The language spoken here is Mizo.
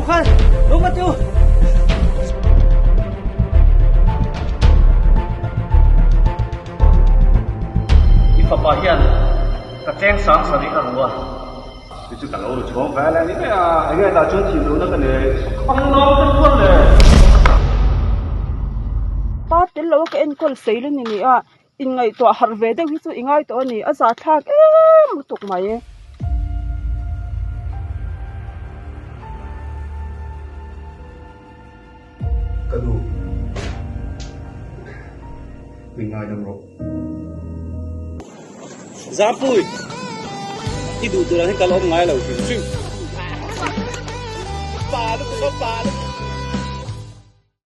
ru khan lo ma teu. I fapa hian ka cheng sang sarih a ru a. Chu chu ka lo ru chhawng vel a ni mai a, enge tah chuan thih lohna ka nei. Ang nau te chuan le. Pa tel lo a ka enkawl sei la ni ni a, inngaihtuah harh ve deuh hi chu i ngai tawh a ni, a zahthlak em lutuk mai. Ka nu, min ngaidam rawh. Zampui, i duh tur ang hi ka la awm ngai lo hrim hrim. Pa lutuk a, pa lutuk.